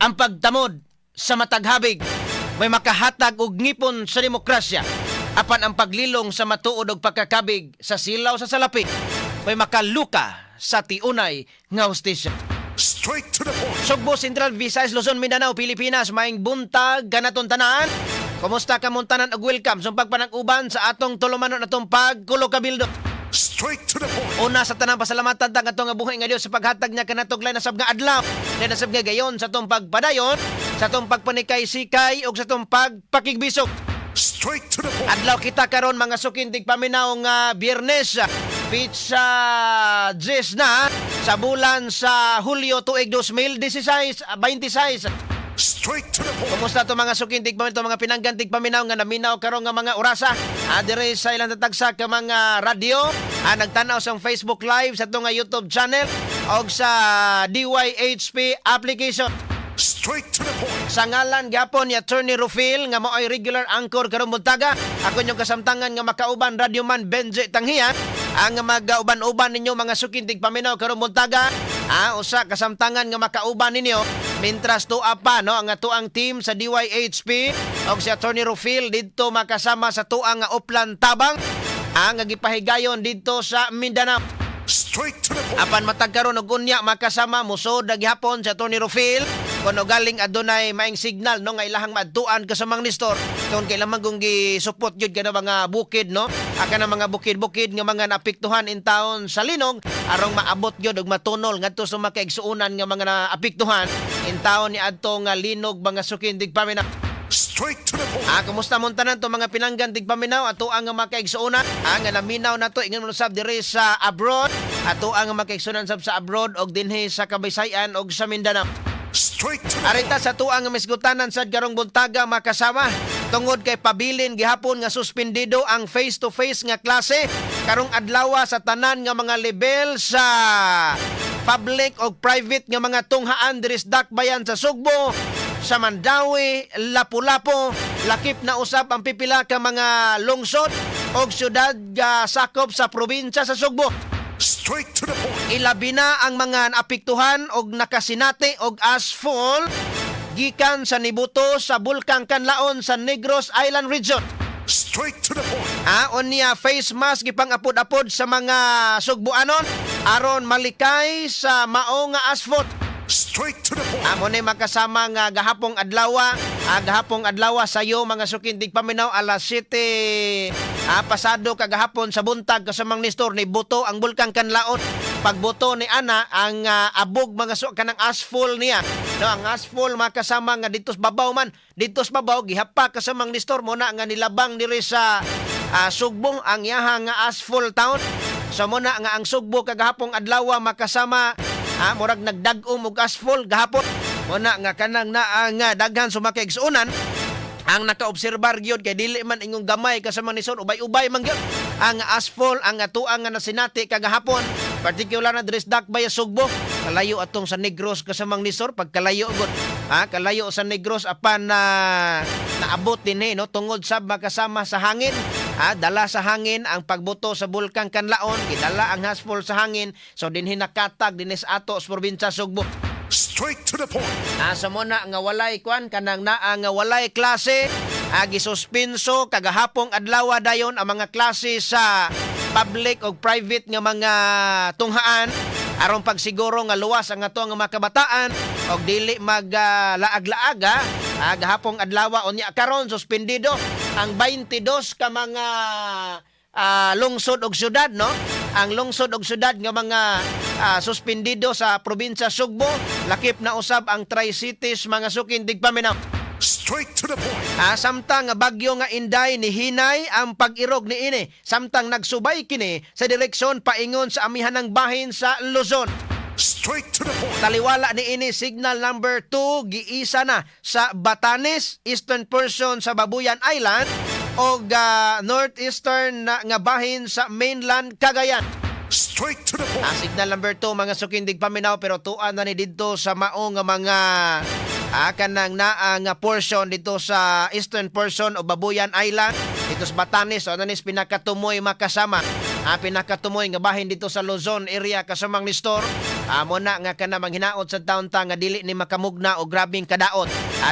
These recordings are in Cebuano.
Ang pagtamod sa matag habig may makahatag og ngipon sa demokrasya, apan ang paglilong sa matuod og pagkakabig sa silaw sa salapi may makaluka sa tiunay nga hustisya. Straight to the point. Sugbo, Central Visayas, Luzon, Mindanao, Pilipinas, maayong buntag kanatong tanan. Kumusta kamong tanan ug welcome sa pagpanag-uban sa atong tulumanon, atong pagkulo kabildo. Straight to the point. Una sa tanang, pasalamatan ta atong nga buhi nga Dios sa paghatag niya kanatong lain na sab nga adlaw. Lain na sab nga gayon sa atong pagpadayon, sa atong pagpanikay-sikay ug sa atong pagpakigbisog. Straight to the point. Adlaw kita karon, mga suking tigpaminaw, nga Biyernes, petsa 10 na sa bulan sa Hulyo, tuig 2016, 26. Straight to the point. Kumusta to, mga suking tigpaminaw, mga pinanggan tigpaminaw nga naminaw karon nga mga orasa? Dire sa ilang tatagsa ka mga radyo, nagtanaw sa Facebook Live, sa atong nga YouTube channel og sa DYHP application. Straight to the point. Sa ngalan gyapon ni Attorney Rufil nga mao'y regular anchor karong buntaga. Ako inyong kasamtangan nga makauban, Radyoman Benji Tanghian, ang magauban-uban ninyo, mga suking tigpaminaw, karong buntaga. Usa kasamtangan nga makauban ninyo mintras tuwa pa, no, ang atuang team sa DYHP og si Attorney Rufil didto makasama sa tuang nga Uplan Tabang ang gipahigayon didto sa Mindanao. Straight to the point. Apan matag karon og unya, makasama, musod na gihapon si Attorney Rufil kuno galing adunay maing signal, no, nga ilahang maadtuan kasamang Nestor, tungod kay lamang kung gisupot gyud kana mga bukid, no, aka na mga bukid-bukid nga mga naapektuhan in town sa linog, arong maabot gyud og matunol ngadto sa mga kaigsuonan nga mga naapektuhan in town ni adto nga linog, mga suking tigpaminaw. Straight to the point. Kumusta mon tanan to, mga pinanggan tigpaminaw, ato ang mga kaigsuonan nga naminaw nato ingon mo sab diri sa abroad, ato ang mga kaigsuonan sab sa abroad og dinhi sa Kabisayaan og sa Mindanao. Straight to the Arita sa tuang nga misgutanan sad karong buntaga, makasama, tungod kay pabilin gihapon nga suspendido ang face to face nga klase karong adlaw sa tanan nga mga level sa public o private nga mga tunghaan diri sa dakbayan sa Sugbo, sa Mandaue, Lapu-Lapu, lakip na usab ang pipila ka mga lungsod og syudad nga sakop sa probinsya sa Sugbo. Straight to the point. Ilabi na ang mga naapektuhan og nakasinati og ashfall gikan sa nibuto sa Bulkang Kanlaon sa Negros Island Region. Straight to the point. Unya face mask gipang-apod-apod sa mga Sugbuanon aron malikay sa mao nga ashfall. Straight to the point. Amo ni makasama nga gahapong adlaw, gahapong adlaw sayo, mga suking tigpaminaw, alas 7 pasado kagahapon sa buntag, kasamang Nestor, ni buto ang Bulkang Kanlaon. Pagbuto ni ana ang abog, mga su, kanang ashfall niya. No, ang ashfall, makasama, nga dito sa babaw man, dito sa babaw gihapa, kasamang Nestor, mo na nga nilabang diri sa Sugbo ang yaha nga ashfall town. So mo na nga ang Sugbo kagahapong adlaw, makasama, murag nagdag-om og ashfall gahapon. Mo na nga kanang naa nga daghan sa makaigsuonan ang nakaobserbar gyud kay dili man ingong gamay, kasama ni Son, ubay-ubay man gyud ang ashfall ang atuang nga nasinati kagahapon, particular na diri sa Dakbay Sugbo. Kalayo atong sa Negros, kasamang Nisor, pagkalayo gud, ha, kalayo sa Negros, apan na naabot din eh, no, tungod sa makasama sa hangin, ha, dala sa hangin ang pagbuto sa Bulkang Kanlaon, gidala ang ashfall sa hangin, so dinhi nakatag dinhi sa ato sa probinsya Sugbo. Straight to the point. Asa mo na nga walay kwan kanang naa nga walay klase, gisuspenso kagahapong adlaw dayon ang mga klase sa public o private nga mga tunghaan aron pagsiguro nga luwas ang ato nga mga kabataan og dili mag laag-laag, ha. Gahapong adlaw, unya karon suspendido ang 22 ka mga lungsod og syudad, no, ang lungsod og syudad nga mga suspendido sa probinsya Sugbo, lakip na usab ang Tri-Cities, mga suking tigpaminaw. Straight to the point. Samtang nga bagyo nga Inday ni hinay ang pag-irog ni ini samtang nagsubay kini sa direksyon paingon sa amihanang bahin sa Luzon. Straight to the point. Taliwala ni ini, signal number 2 giisa na sa Batanes, eastern portion sa Babuyan Island o northeastern na, nga bahin sa mainland Cagayan. Straight to the point. Signal number 2, mga suking tigpaminaw, pero tuan na ni didto sa mao nga mga kanang naa nga portion dito sa eastern portion o Babuyan Island dito sa Batanes, o ano pinakatumoy, makasama, pinakatumoy nga bahin dito sa Luzon area, kasamang Nestor. Amo na nga kana manghinaot sa taon ta nga dili ni makamugna og grabeng kadaot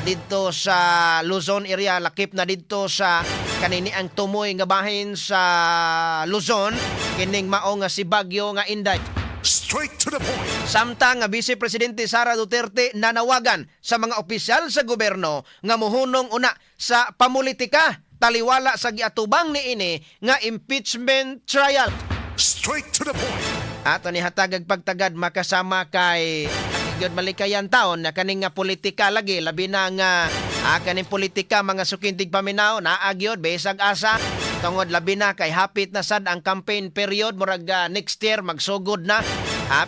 didto sa Luzon area, lakip na didto sa kanini ang tumoy nga bahin sa Luzon kining mao nga si Bagyo nga Inday. Straight to the point. Samtang nga Vice Presidente Sara Duterte nanawagan sa mga opisyal sa gobyerno nga muhunong una sa pamulitika taliwala sa giatubang niini nga impeachment trial. Straight to the point. Ato ni hatagag pagtagad makasama kay gyud malikayan taon na kaning nga politika lagi, labi na nga kaning politika, mga suking tigpaminaw, naa gyud besag asa tungod labi na kay hapit na sad ang campaign period. Murag next year magsugod na,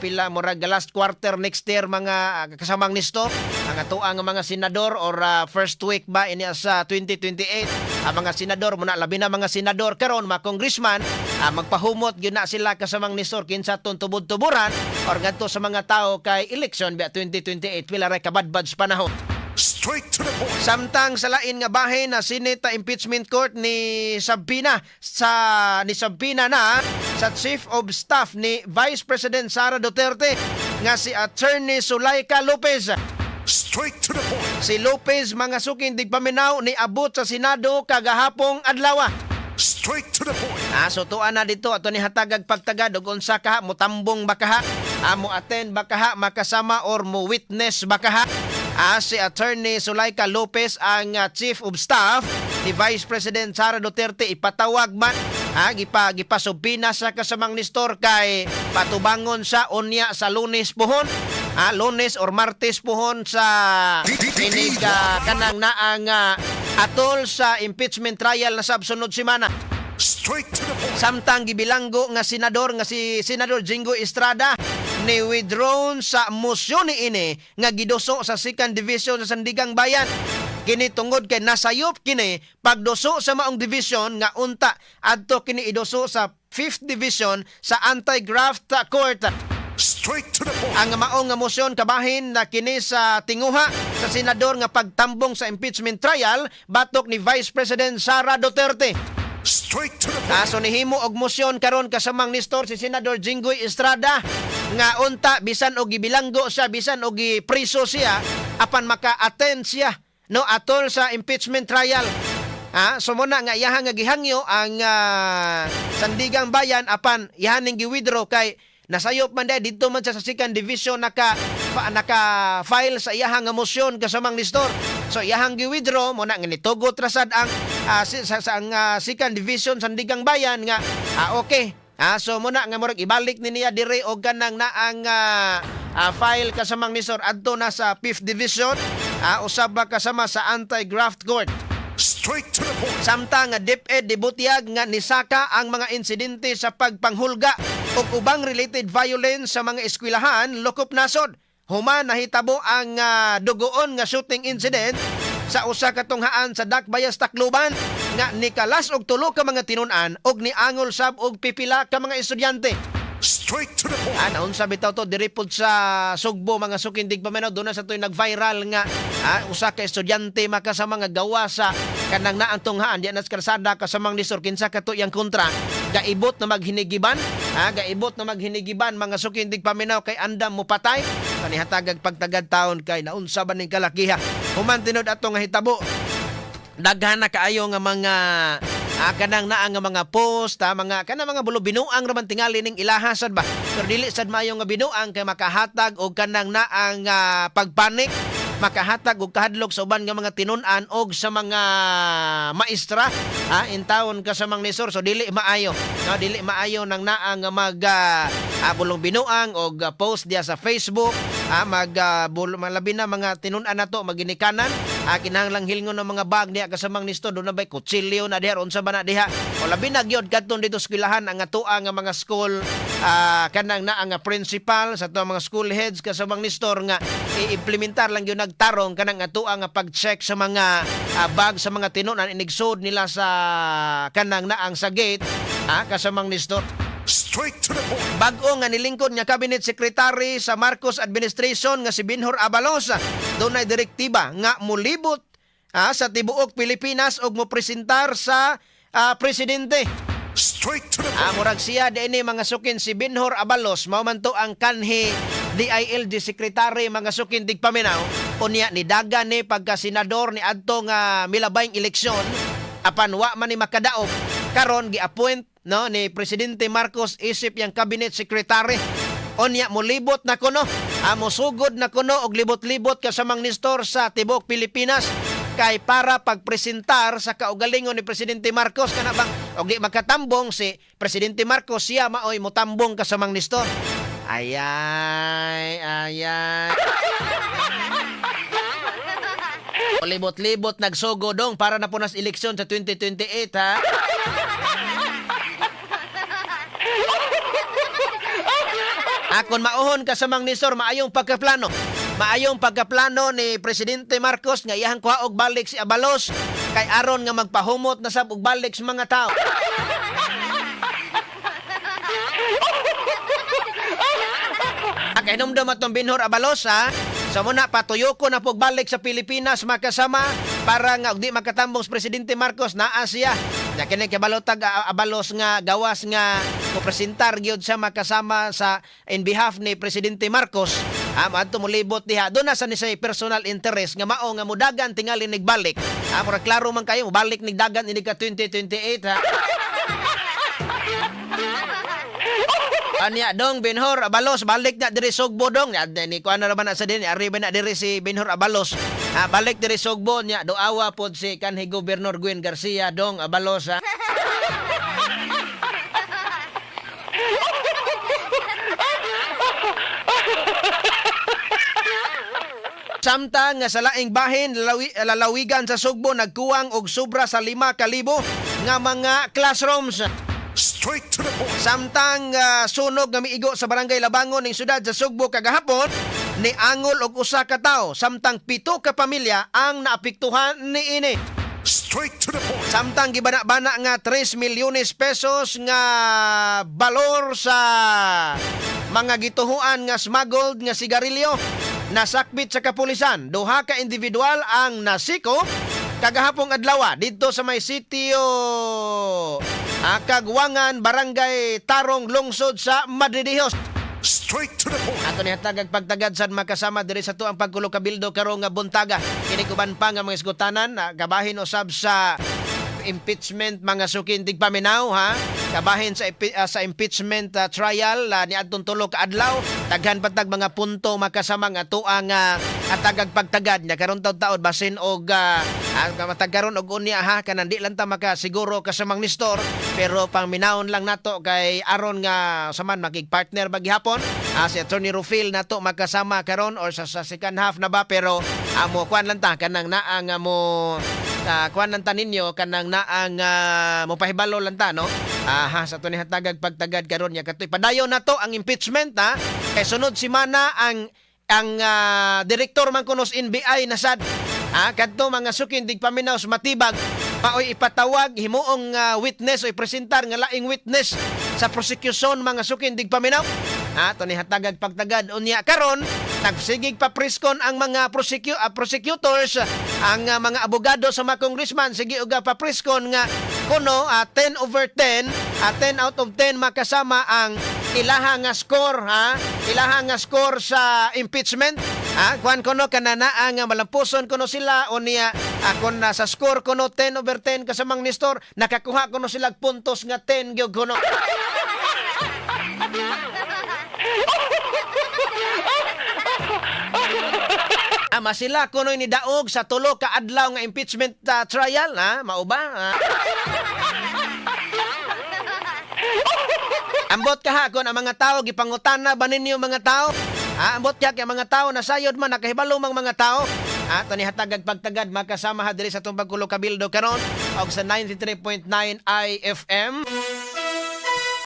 pila, murag last quarter next year, mga kasamang nisto, ang atoa nga mga senador or first week ba ini sa 2028 ang mga senador muna. Labi na mga senador karon, mga congressman, magpahumot gyud na sila, kasamang nistor, kinsa ton tubod-tuburan or ngadto sa mga tao kay election ba 2028, pila ra kabadbad sa panahon. Straight to the point. Samtang sa lain nga bahin na Senate Impeachment Court ni subpoena na sa Chief of Staff ni Vice President Sara Duterte nga si Attorney Zuleika Lopez. Straight to the point. Si Lopez, mga suking tigpaminaw, ni abot sa Senado kagahapong adlaw. Straight to the point. So tuan na dito ato ni hatagag pagtagad og unsa kaha, mutambong ba kaha, mo attend ba kaha makasama or mo witness ba kaha si Attorney Zuleika Lopez, ang Chief of Staff ni Vice President Sara Duterte. Ipatawag man, gipasubpoena sa, kasamang Nestor, kay patubangon sa unya sa Lunes puhon, Lunes or Martes puhon sa inig kanang naang atol sa impeachment trial na sab sunod semana. Straight to the point. Samtang gibilanggo nga senador nga si Senador Jinggoy Estrada ni withdrawn sa mosyon ni ini nga giduso sa Second Division sa Sandigang Bayan. Kini tungod kay nasayop kini pagduso sa maong division nga unta adto kini iduso sa 5th Division sa Anti-Graft Court. Straight to the point. Ang maong nga mosyon kabahin na kini sa tinguha sa senador nga pagtambong sa impeachment trial batok ni Vice President Sara Duterte. Straight to the point. Kaso nihimo og mosyon karon, kasamang Nestor, si Senador Jinggoy Estrada nga unta bisan og gibilanggo siya, bisan og gipriso siya, apan maka-attend siya no atol sa impeachment trial. So muna nga iyaha nga gihangyo ang Sandigang Bayan, apan iyahan ning gi-withdraw kay nasayop man dahil didto man siya sa Second Division naka file sa iyaha nga mosyon, kasamang Nestor. So iyahang gi-withdraw mo na nga nitugot rasad ang sa ang Second Division Sandigang Bayan nga okay. So muna nga murag ibalik ni niya dire og kanang naang file, kasamang Nestor, adto na sa 5th Division, usab ba kasama sa Anti-Graft Court. Straight to the point. Samtang nga DepEd dibutiyag nga nisaka ang mga insidente sa pagpanghulga ug ubang related violence sa mga eskwelahan lokop nasod, human nahitabo ang dugoon nga shooting incident sa usa ka tunghaan sa Dakbayas, Tacloban nga nikalas og tulo ka mga tinun-an ug niangol sab og pipila ka mga estudyante. Straight to the point. Naunsa bitaw to diri pod sa Sugbo, mga suking tigpaminaw, doon na sa to'y nag-viral nga usa ka estudyante makasama nga gawa sa kanang naang tunghaan diyan sa kalsada, kasamang Nestor. Kinsa kato yang kontra, gaibot na maghinigiban, gaibot na maghinigiban, mga suking tigpaminaw, kay andam mo patay. Kanihatagag pagtagad taon kay naunsa ba ning kalakiha. Human tinud ato nga hitabo, daghan na kaayo nga mga kanang naa nga mga post, mga kanang mga bulo binuang raman tingali ning ilaha sad ba, pero dili sad maayo nga binuang kay makahatag og kanang naang pagpanik, makahatag og kahadlok sa uban nga mga tinun-an og sa mga maestra in town, kasamang Nestor. So dili maayo, no, dili maayo nang naa nga mag bulong binuang og post diya sa Facebook, mag labi na mga tinun-an nato maginikanan, kinahanglang hilngon ng mga bag diha, kasamang Nestor. Doon na bay kutsilyo na diha, unsa ba na diha, o labi na gyud kadtong dito eskwelahan ang atoa nga mga school, kanang naa nga principal sa ato mga school heads, kasamang Nestor, nga i-implementar lang gyud nagtarong kanang atoa nga pag-check sa mga bag sa mga tinun-an inigsud nila sa kanang naang sa gate, kasamang Nestor. Straight to the point. Bag-o nga nilingkod nga cabinet secretary sa Marcos administration nga si Benhur Abalos dunay direktiba nga mulibot sa tibuok Pilipinas ug mopresentar sa presidente. Straight to the point. Murag siya dinhi, mga sukin, si Benhur Abalos mao man to ang kanhi DILG secretary, mga suking tigpaminaw. Unya ni dagan ni pagka senador ni adto nga milabayng eleksyon, apan wa man ni makadaog. Karon gi-appoint, no, ni Presidente Marcos isip yang cabinet secretary. Unya molibot na kuno, mosugod na kuno og libot-libot kasamang Nestor sa tibuok Pilipinas kay para pagpresentar sa kaugalingon ni Presidente Marcos, kana bang og di makatambong si Presidente Marcos, siya maoy motambong kasamang Nestor. Ayay, ayay. Libot-libot nagsugo dong para na po nas eleksyon sa 2028, ha. Akon mauhon kasamang Nestor, maayong pagkaplano. Maayong pagkaplano ni Presidente Marcos nga iyahang kuha og balik si Abalos kay aron nga magpahumot na sab og balik sa mga tao. Kay hinumdum atong Benhur Abalos, ha. So muna patuyo ko na balik sa Pilipinas makasama para nga og di makatambong sa Presidente Marcos, naa siya. Na kini kay balotag Abalos nga gawas nga mopresentar gyud siya makasama sa in behalf ni Presidente Marcos. Ha, maadto molibot diha. Doon na sa ni say personal interest nga mao nga mudagan tingali nigbalik. Ha, murag klaro man kayo mobalik nigdagan inig ka 2028, ha. Anya dong Benhur Abalos, balik na diri Sugbo dong. Ya, ni kuan na ba na sa din, ari ba na diri si Benhur Abalos. Ha, balik diri Sugbo nya doawa pod si kanhi Gobernador Gwen Garcia, dong Abalos, ha. Samtang nga sa laing bahin, lalawigan sa Sugbo nagkuwang og sobra sa 5,000 nga mga classrooms. Straight to the point. Samtang sunog nga miigo sa barangay Labangon ning syudad sa Sugbo kagahapon, ni angol og usa ka tawo, samtang 7 ka pamilya ang naapektuhan niini. Straight to the point. Samtang gibana-bana nga 3 milyones pesos nga balor sa mga gituhuan nga smuggled nga sigarilyo nasakbit sa kapulisan. Duha ka individual ang nasiko kagahapong adlaw didto sa may sitio Kagwangan, Barangay Tarong, lungsod sa Madridejos. Straight to the point. Ato ni hatag pagtagad sad makasama diri sa tuang pagkulo kabildo karong nga buntaga. Kini uban pa nga mga isgutanan na kabahin usab sa impeachment, mga suking tigpaminaw, ha. Kabahin sa impeachment trial ni adtong 3 ka adlaw, daghan patag mga punto makasama nga tuang nga atagag pagtagad nya karon taud-taud basin og matag karon og unya, ha, kanang di lang ta makasiguro kasamang Nestor, pero pangminawon lang nato kay aron nga saman makig-partner ba gihapon si Attorney Rufil nato makasama karon or sa second half na ba, pero amo kuan lang ta kanang naa nga mo kuan lang ta ninyo kanang naa nga mo pahibalo lang ta, no, ha, sa ato ni hatagag pagtagad karon nya katoy padayon nato ang impeachment, ha, kay sunod semana ang direktor man kuno sa NBI na sad, ha, kadto, mga suking tigpaminaw, sa matibag maoy ipatawag himuong witness o ipresentar nga laing witness sa prosecution, mga suking tigpaminaw, ha. To ni hatagag pagtagad unya karon nagsigig pa preskon ang mga prosecutors, ang mga abogado sa mga congressman sige og pa preskon nga kuno 10 over 10, 10 out of 10 makasama ang ilaha nga score, ha, ilaha nga score sa impeachment, ha. Kuan kuno kananaa nga malampuson kuno sila o niya akon na sa score kuno 10 over 10 kasamang Nestor, nakakuha kuno sila puntos nga 10 gyud kuno. Ama sila kuno ni daog sa 3 ka adlaw nga impeachment trial, ha, mao ba? Ha? Ambot ka ha kung ang mga tao gipangutana ba ninyo mga tao? Ha, ambot ka kay mga tao nasayod man, nakahibalo mang mga tao. Ha, to ni hatagag pagtagad makasama ha diri sa atong pagkulo kabildo karon og sa 93.9 IFM.